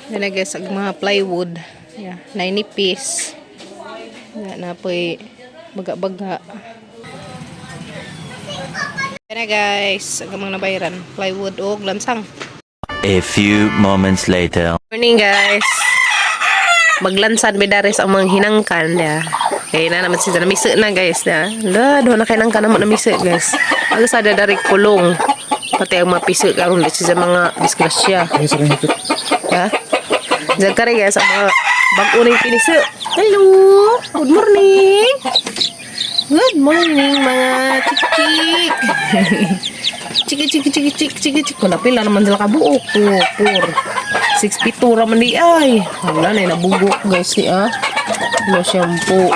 Yan na, guys, ang mga plywood. Yeah, 9 piece. Yan na po'y baga-baga. Yan na, guys, ang mga nabayaran. Plywood o lansang. A few moments later. Morning, guys. Maglansan bidares ang mga hinangkan ya. Kaya na naman sila namisa na, guys, na. La, doon na kay nangkan naman namisa, guys. Ang sa dari kulong. Pati ang mga piso karon di sa mga disgrasya. Ha? Diyan ka rin, guys, ang mga bag-o na yung pinisa. Hello! Good morning! Good morning, mga chik-chik! Chiki chiki chiki chik chiki chik. Kung napila naman sila kabuok. 2, 4, 6 pitura man di ay. Wala na nabugok, guys, ni ah. No shampoo.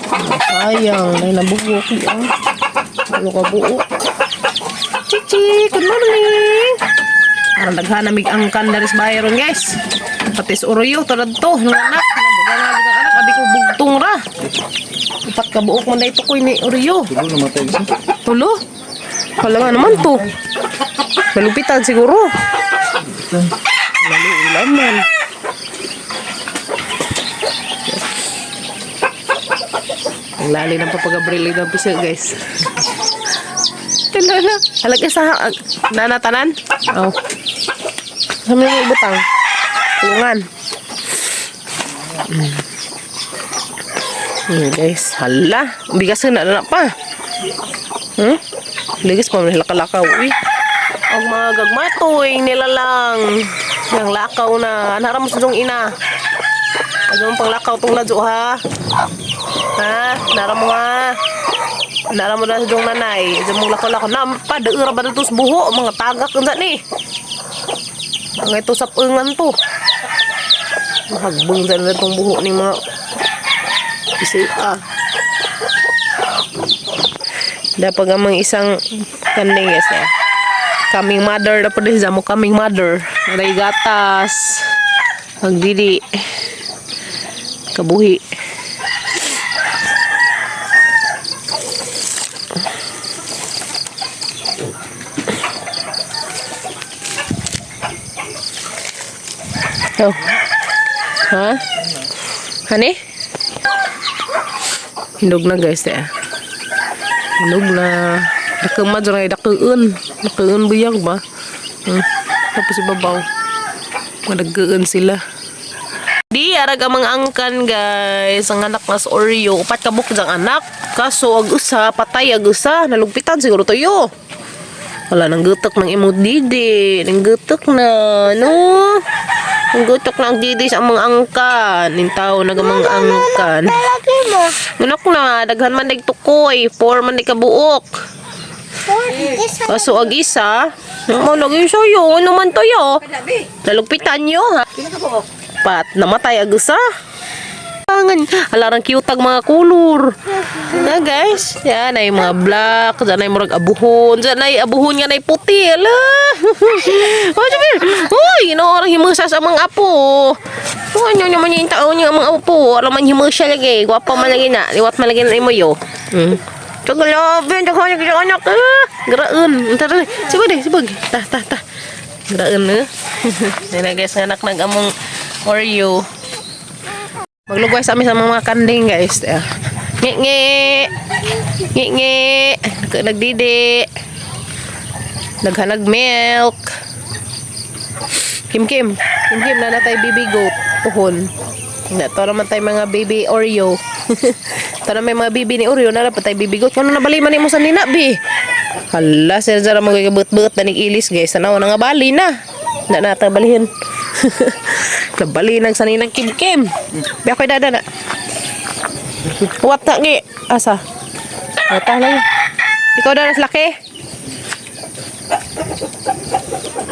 Ah, sayang na nabugok ni ah. Ano kabuok. Chik chik, good morning. Aron daghan na mig angkan daris bayron, guys. Pati sa oroyo tulad to ng anak. Nabuga nga ang anak abi ko bugtong ra. Upat ka buok man dayto koy ni Oreo. Tulo namatay isa. Tulo? Wala nga naman to. Malupitan siguro. Maluulan man. Ang lali ng papagabril ng piso, guys. Talala. Halag isa. Nanatanan? Oh. Saan mo yung butang? Tulungan. Guys, hala. Bigas na na pa. Ligas pa man lakaw. Uy. Ang mga gagmatoy nilalang. Yang lakaw na. Anara mo sa diyong ina. Ano mong panglakaw tong ladyo ha? Ha? Nara mo ha? Nara mo na sa diyong nanay. Diyan mong lakaw-lakaw. Nampa, daira ba dito sa buho? Mga tagak ang ni. Mga ito sa pungan to. Mahagbong dyan na itong buho ni mga isa ah. Dapat ang mga isang kanding, guys, eh. Kaming mother na po din mo kaming mother. Naray gatas. Magdili. Kabuhi. Oh. Ha? Hani? Hinog na, guys, eh. Hinog na. Dakema dyan ay dakuun. Dakuun buyag ba? Tapos ibabaw. Madagkaan sila. Di, arag ang mga angkan, guys. Ang anak mas Oreo. Upat ka buk ang anak. Kaso, ag usa, patay ag usa. Nalugpitan siguro tayo. Wala nang gutok ng imong didi. Nang gutok na, no? Nang gutok na ang didi sa mga angkan. Ning tao nag mga angkan. Lagi mo. Anak na, daghan man nagtukoy. Four man di kabuok. Four. This one. Kaso ag isa, mo lagi sayo, ano man tayo? Nalugpitan nyo, ha? Pat, namatay ag isa. Angan, alarang cute ang mga kulor. Na guys, yan ay mga black, yan ay murag abuhon, yan ay abuhon nga ay puti, ala. Oh, sabi, uy, ino orang himusa sa mga apo. Oh, ano naman yung taon niya mga apo, alam man himusa lagi, gwapa man lagi na, liwat man lagi na imo yo. Tagalabin, tagalabin, anak, ah. Graon, tara, sibag eh, sibag. Ta, ta, ta. Graon, eh. Yan na, guys, anak nag-among Oreo. Maglugway sa amin sa mga kanding, guys. Ah. Nge nge. Nge nge. Nagdidi. Naghanag milk. Kim Kim. Kim Kim na natay baby goat. Tuhon. Na to naman tayo mga baby Oreo. To na may mga baby ni Oreo na dapat tayo baby goat. Ano nabali man mo sa nina, bi? Hala, sir jara magigabut-but na ilis, guys. Tanaw na nga bali na. Na nata balihin. Nabali nang saninang Kim Kim. Bi ako'y dada na. Wata ngi. Asa? Wata lang. Ikaw na laki.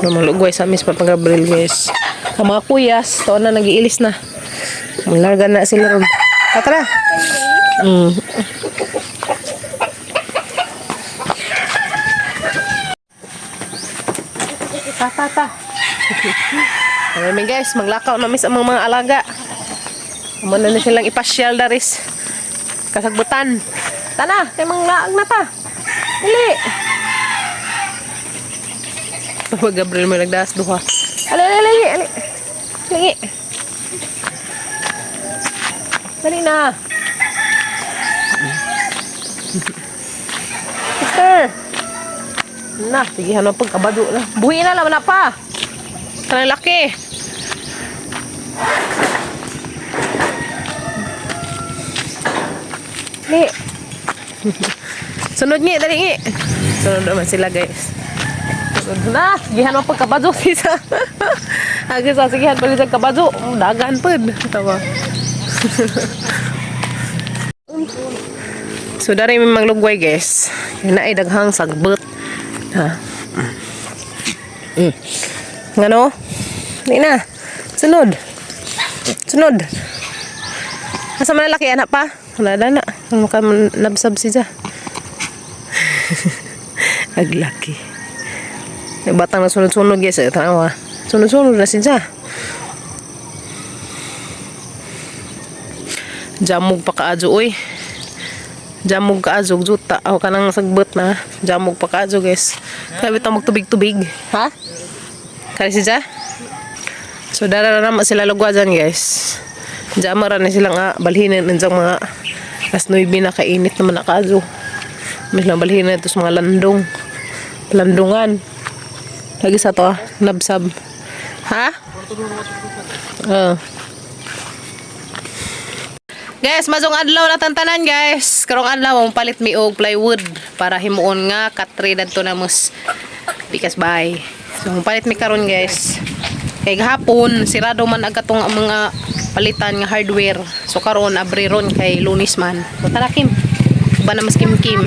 Namalugway sa Miss Papa Gabriel, guys. Ang mga kuyas, to na nagiilis na. Malarga na sila ron. Tara. Ta ta ta. Ayan guys, maglakaw na mis ang mga alaga. Amo na na silang ipasyal daris. Kasagbutan. Tana, kay manglaag na ta. Dali. Papa Gabriel mo nagdaas duha. Ali, ali, ali, ali. Ngi. Dali na. Sister. Na, sige ano pagkabado na. Buhi na lang na pa. Kanang laki. Ngi. Sunod ngi, dali ngi. Sunod naman sila, guys. Sunod na, sigihan mo pagkabado sisa. Agi sa sigihan palit sa kabado. Dagan pud. Tawa. So dari may maglugway, guys. Yun na ay daghang sagbot. Ha. Ngano? Di na. Sunod. Sunod. Asa man laki anak pa? Wala na na. Ano ka man nabsab siya. Aglaki. May batang na sunod-sunod, guys. Eh, tanawa. Sunod-sunod na siya. Jamog pa kaadyo oy. Jamog kaadyo juta. Aw kanang sagbot na. Jamog pa kaadyo, guys. Kaya bitaw magtubig-tubig. Ha? Kaya siya? So dara na naman sila lugwa dyan, guys. Diyan mara na sila nga balhinan ng mga alas 9 na kainit naman na kaadyo. May silang balhinan ito sa mga landong. Landungan. Lagi sa to ah. Nabsab. Ha? Guys, mazong adlaw na tantanan, guys. Karong adlaw mong palit mi og plywood para himuon nga katre dadto na mos pikas bay. So palit mi karon, guys. Kay gahapon sirado man ang katong ang mga palitan nga hardware. So karon abre ron kay Lunes man. So tara, Kim. Ba na mas Kim Kim.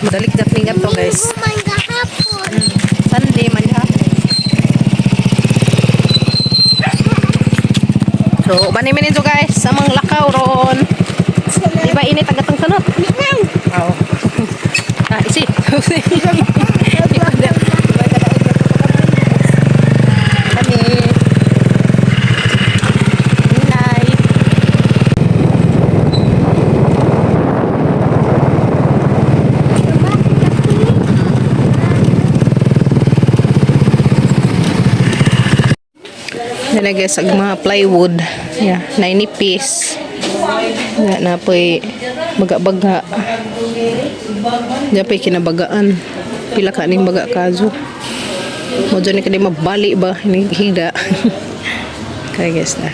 Madalik dat ni to, guys. Linggo man gahapon. Sunday man ha. So, uban ni ninyo, guys, sa mga lakaw ron. Di ba init ang gatong sunod? Minang. Oo. Ah, isi. Kami. Ninay. Yan na, guys, ang mga plywood. Yeah, 90 piece. Yeah, na po'y baga-baga. Diyan po'y kinabagaan. Pila ka ning baga kazo. Mo dyan ni ka di mabali ba? Ini higda. Kaya, guys, na.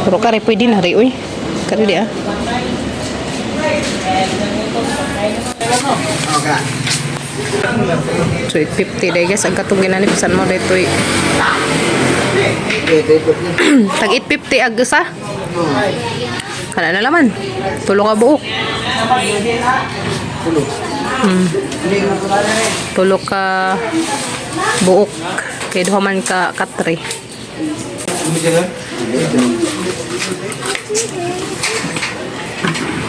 Pero kare pwede na rin, uy. Kare di ah. So, 850 dahil, guys. Ang katong ginanipisan mo dito eh. Tag 850 ag isa. Kana na laman. Tulo ka buok. Tulo ka buok. Kay duha man ka katre.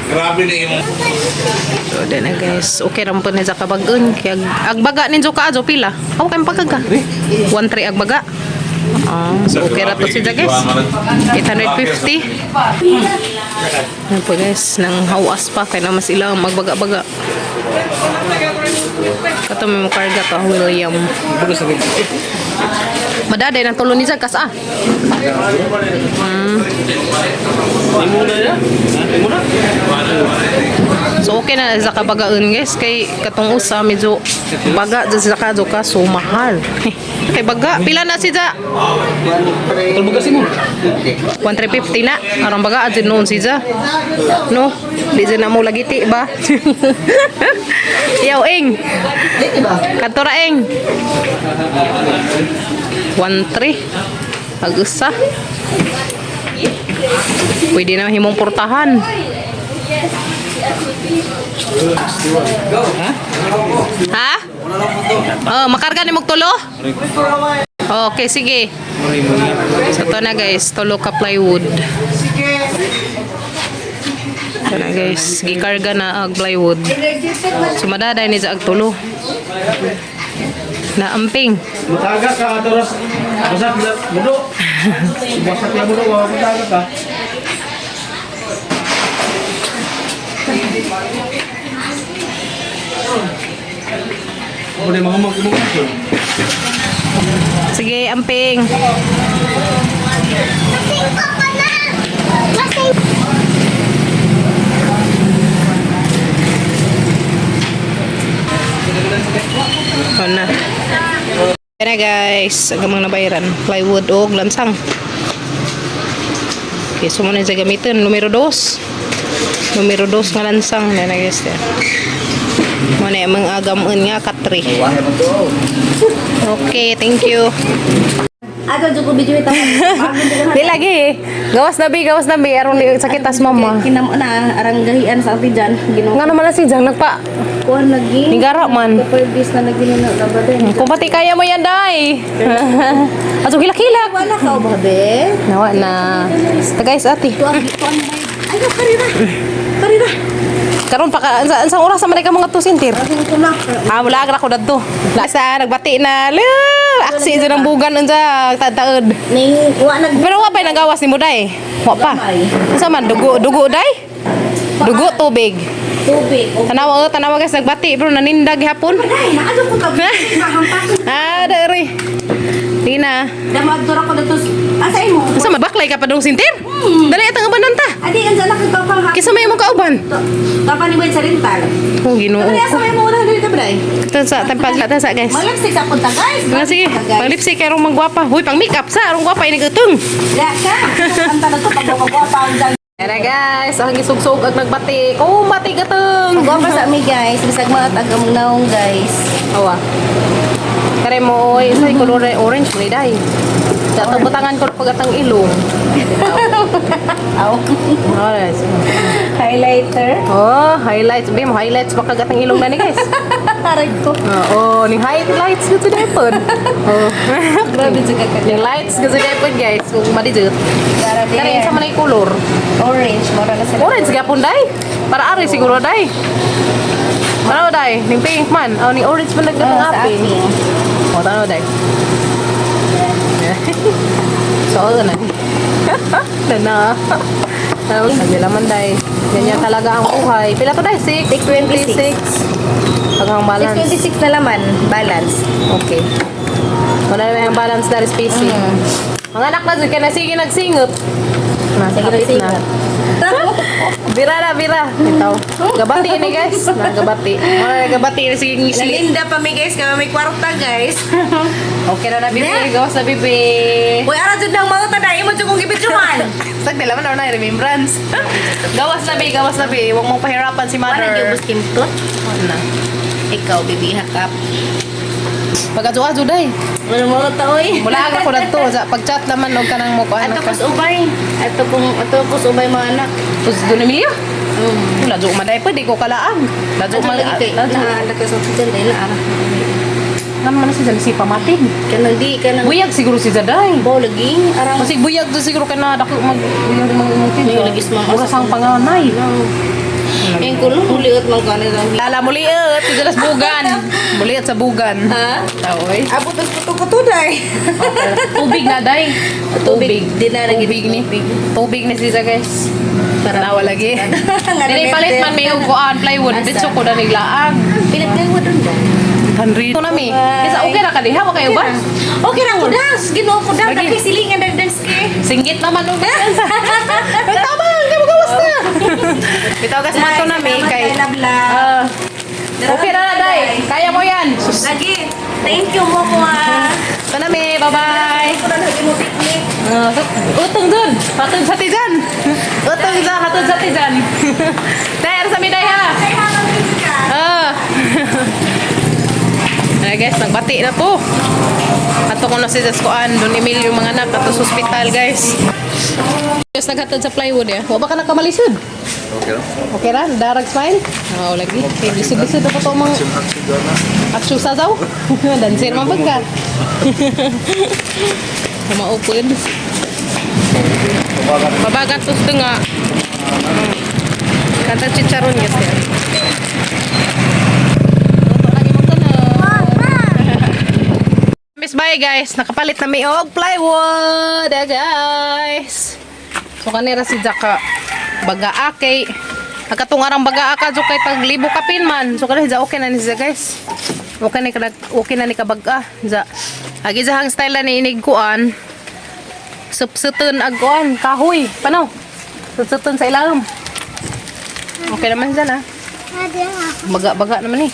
Grabe na imong So then na, guys, okay ra po ni sa kabag-on. Kay ag baga ninyo ka ajo pila. Aw kay pagkaga. 13 ag baga. Ah, so okay ra to siya, guys. 850. Ano po, guys, nang hawas pa kay na mas ilang magbaga-baga. Kato may mo karga to, William. Madaday ng tulo ni Zag kas ah. So okay na sa kabagaan, guys, kay katong usa medyo baga dyan sa kadyo ka so mahal. Kay baga pila na siya? 1350 na. Aron baga adto noon siya. No, di dyan na mo lagi ti ba? Yaw ing. Kadto ra ing. 13 ag usa. Pwede na himong portahan. Ha? Oh, makarga ni magtulo? Okay, sige. So, ito na, guys, tulo ka plywood. Ito na, guys, gikarga na ang plywood. So, madaday ni sa ag tulo. Na amping. Mutaga ka ato ras. Basak la mudo. Basak la mudo wa mutaga ka. Pwede mga mag. Sige. Sige, amping. Masing ko pa na. Masing. Ano na. Ayan na guys, ang mga nabayaran. Plywood o lansang. Okay, so muna sa gamitin. Numero 2. Numero 2 nga lansang. Ayan na guys. Muna yung mga agamun nga, katri. Okay, thank you. Aga jud ko video ita. Di lagi. Gawas na bi, gawas na bi. Aron di sakit tas mama. Kinamo na arang gahian sa ati jan. Ginoo Nga naman na si Jang, nagpa. kuan lagi. Nigara man. Kapag bis na lagi na ba din. Kung pati kaya mo yan, day. Aso hilak-hilak. Wala ka ba be? Nawa na. Ta guys, ate. Tuan tuan. Ayo karira. Karira. Karon pa ka sa oras man ka mga tusintir. Ako ko na. Ah, wala agra ko dadto. Sa nagbati na. Lu, aksi dyan ang bugan unsa taod. Ning wa nag Pero wa pa nagawas ni mo day. Wa pa. Unsa man dugo dugo day? Dugo tubig. tubig. O Tanawa oh, tanawa guys nagbati pero naninda gihapon. Ay, naadto ko ka. Mahampak. Ah, dari. Di na. Dama adto ra ko dato. Asa imo? Unsa mabaklay ka pa dong sintir? Dali atang uban ta. Adi ang anak ko pang Kinsa may imong kauban? Papa ni Wade sa rental. Oh, Ginoo. Dali asa may mo una dili ka bray. Sa tempag ta sa guys. Malipsik sa punta guys. Nga sige, pang lipstick kay rong magwapa. Huy, pang makeup sa rong gwapa ini gutong. Ya ka. Ang tanong ko pag gwapa ang dyan. Ayan na guys, ang gisugsog ag nagbati. Oh, bati gatong. Gwapa sa ami guys, bisag mga tagamong naong guys. Awa. Kare mo oy, sa color ay orange ni dai. Sa butangan ko pag atang ilong. Aw. Alright. Highlighter. Oh, highlights. Bim, highlights baka gatang ilong na ni guys. Aray ko. Oo, ni highlights gusto depon. Oh. Grabe jud ka Ni lights gusto depon guys, kung madi jud. Gara Kare sa man ay color. Orange, mora na sila. Orange gapon day. Para ari siguro day. Tanaw day, ning pink man. Oh, ni orange man nagdatang Oh, sa aping. aping. Oh, tanaw day. So, ano na. Na. Sabi laman day. Ganyan talaga ang buhay. Pila to day? 6.26. Pag ang balance. 626 na laman, balance. Okay. Wala na yung balance dari spacing. Mga anak na dyan, kaya na sige nagsingot. Na, Sige kapit na. nagsingot. Bira na, bira. Ito. Gabati ni guys. Na, gabati. Wala na, gabati. Sige, ngisli. Lalinda pa mi guys, kami may kwarta guys. Okay na na, bibi. Gawas na, bibi. Uy, ara jud nang mga taday mo jud kong gibidyohan. Sag nila man, na remembrance. Gawas na, bi. Gawas na, bi. Huwag mong pahirapan si Wala mother. gyud kimtot. Wala na. Ikaw bibi hakap. Pag-adyo-adyo, day. Wala mo ta oy. Mula aga ko na to. Pag-chat naman, huwag ka nang mukha. Ato ko sa ubay. Ato kong ato ko sa ubay mga anak. Tapos doon Emilio. Ladyo maday pa, di ko kalaang. Ladyo Ato man. lagi kay Ladyo. na ka sa hospital dahil na ara. Naman na si Zalisi pamating. Kanang di kanang Buyag siguro si Zaday. bo lagi arang Kasi buyag do siguro ka na dako mag buyag mag imong Yung lagi sa mga Oras ang panganay. Yung kulong muliot man kanil ang Lala muliot si Zalas bugan. Muliot sa bugan. Ha? Taoy. Abot ang kuto-kuto day. Tubig na day. Tubig. Di na lagi Tubig ni. Tubig ni siya guys. Para Tawa lagi. Nga Dili na palit man may kuan plywood. Asa? Bitso ko na niglaag. Pilit kayo mo dun ba? 100. Ito nami. Kisa okay ra ka diha wa kayo ba? Okay ra ko dance. Ginoo ko dance. Lagi. Daki silingan dan dance kay. Singgit naman og. Tama, hindi mo gawas na. Bitaw gas man to nami kay. Ah, okay ra na day. Kaya mo yan. Sus. Lagi. Thank you mo ko ah. Ito nami, bye-bye. Ko na lagi mo picnic. Utong dun. Hatod sa tijan. Utong sa hatod sa tijan. Day, ara sa mi day ha. Kay habang ka. Ah. Ay guys, nagbati na po. Ato ko na si Jascoan, Don Emilio mga anak, ato sa ospital guys. Guys, naghatod sa plywood eh. Wa ba ka nakamalisod? Okay lang. Okay ra, darag smile. Oo, lagi. Okay, lisod-lisod ako to mga action sa daw. Dancer man pag ka. Maupod. Babagat susto nga. Kanta chicharon guys. Eh. Luto lagi mo to Miss bye guys, nakapalit na may og plywood, eh, guys. So kanira si Jaka baga kay nagkatungarang baga ka jo kay paglibo kapin man. So kanira okay na ni siya guys. Okay na okay na ni kabaga. Ja. Agi sa hang style na ni inig kuan. Supsuton ag kuan, kahoy, pano? Supsuton sa ilawom. Okay naman dyan ah. Ate, ako. Baga-baga naman eh.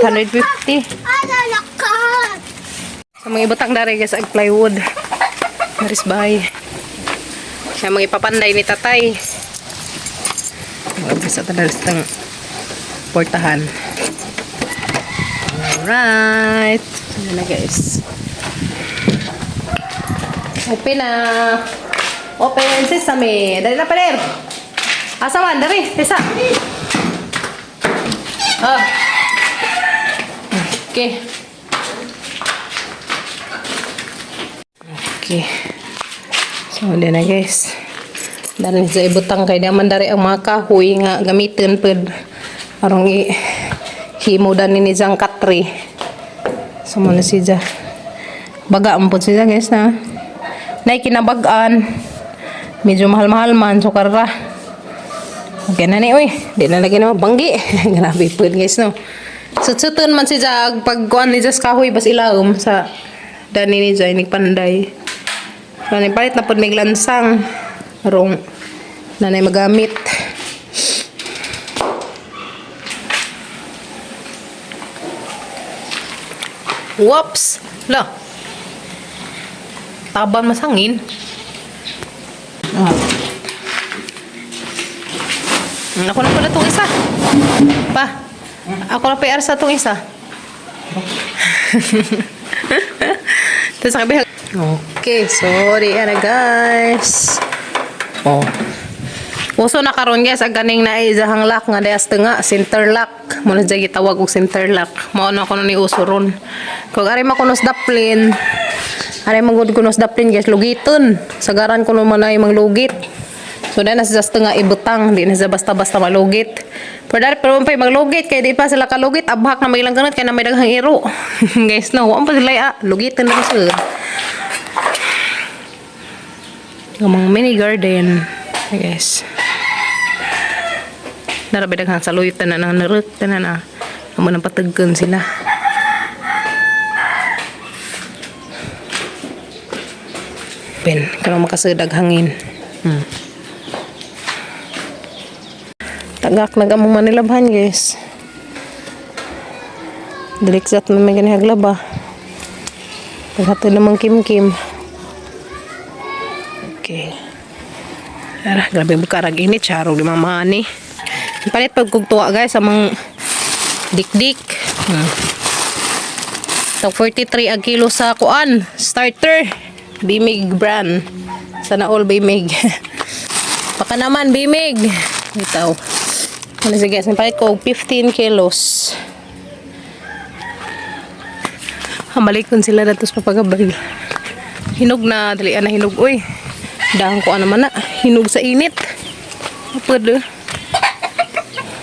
150. Ano, lakas! Sa mga ibutang dari guys, ag plywood. Maris bahay. Sa mga ipapanday ni tatay. Mga sa tanan sa tang portahan. Alright. Ayan na guys. Open na. Open sesame. Dali na pader. Asa man dali. Isa. Ah. Okay. Okay. So, hindi na guys. Dahil sa ibutang kay naman dari ang mga kahoy nga gamitin pud arong i himo dan ni Jang Katri. So mo na siya. Baga ang pud siya guys na. Nay kinabagaan. Medyo mahal-mahal man so karra. Okay na ni oy. Di na lagi na banggi. Grabe pud guys no. Sutsuton man si Jag pag kuan ni Jas kahoy bas ilawom sa dani ni Jai nigpanday. So, palit na pud may lansang rong nanay magamit. Whoops! La. Taban masangin. Ah. Ako na pala itong isa. Pa. Ako na PR sa itong isa. Tapos sabi, okay, sorry ana guys. Oh. Uso na karon guys ang ganing naizahang lock nga dayas tunga center lock. Mo na jay gitawag og center lock. Mao na kuno ni uso ron. Kung ari makunos daplin, ari magud kunos daplin guys lugiton. Sagaran kuno man ay manglugit. So na sa tunga ibutang, di na siya basta-basta malugit. Pero dahil pero pa maglugit kay di pa sila kalugit, abhak na may ilang ganot kay na may daghang iro. Guys, no, wa pa sila ah, lugiton na sila. Ang mga mini garden. Ay, guys. Narabi daghang saluyot tanan ang narut tanan na. Amo nang patagkan sila. Pen, karon makasadag hangin. Tagak nag among manilabhan guys. Diliksat na may gani haglaba. Paghatod namang kim-kim. Okay. Ara, grabe mo karag init, charog di mama ani. Palit pag kugtuwa guys sa mga dikdik. Tag 43 ang kilo sa kuan, starter. Bimig brand. Sana all bimig. Baka naman bimig. Itaw. Ano sige, guys, palit ko og 15 kilos. Hamalikon sila datos papagabay. Hinog na, dali na hinog oy. Dahon ko ano man na, hinog sa init. Pwede.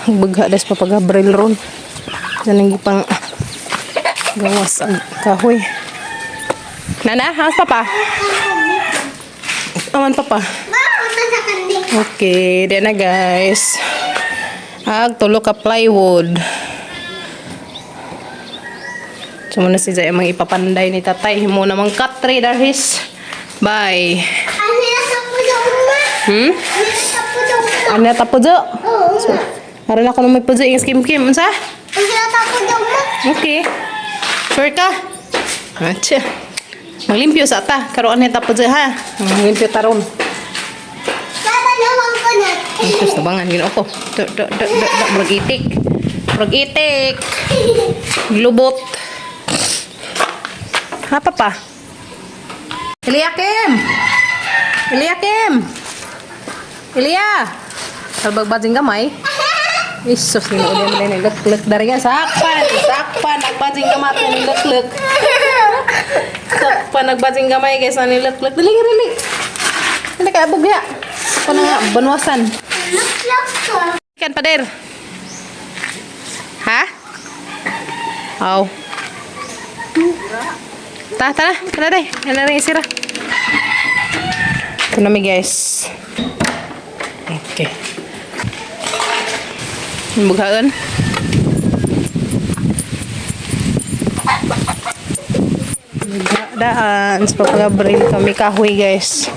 Bagha des papagabril ron. Yan ang gipang gawas ang kahoy. Nana, hangas papa. Aman papa. Mapunta sa kandi. Okay, di na guys. Ag tulo ka plywood. So muna si Zaya mga ipapanday ni tatay. Himo namang katri darhis. Bye. Ano na sa puso uma? Ano na sa puso uma? Ano ta pujo? Oo, uma. Aron ako na may pujo yung skim kim. Unsa? Ano na sa puso uma? Okay. Sure ka? Atcha. Maglimpyo sa ta. Karoon ni ta pujo ha. Maglimpyo taron. Tatanawang ko na. Tapos tabangan ginoo ko. Do do do do do murag itik. Murag itik. Glubot. Ha papa? Eliakim! Eliakim! Elia! Talbag bajing gamay? Isus, ginoo niya man ni lek-lek dari nga sakpan, sakpan nagbajing gamay ni lek-lek. Sakpan nagbajing gamay guys ni lek-lek. Dali dali. Dali ka bugya. Ako na nga banwasan. Look, ko. Ikan pader. Ha? Aw. Ta, tara, tara day. Ano rin isira. Ito na mi guys. Okay. Bughaan. Daan sa Papa Gabriel kami kahoy, guys.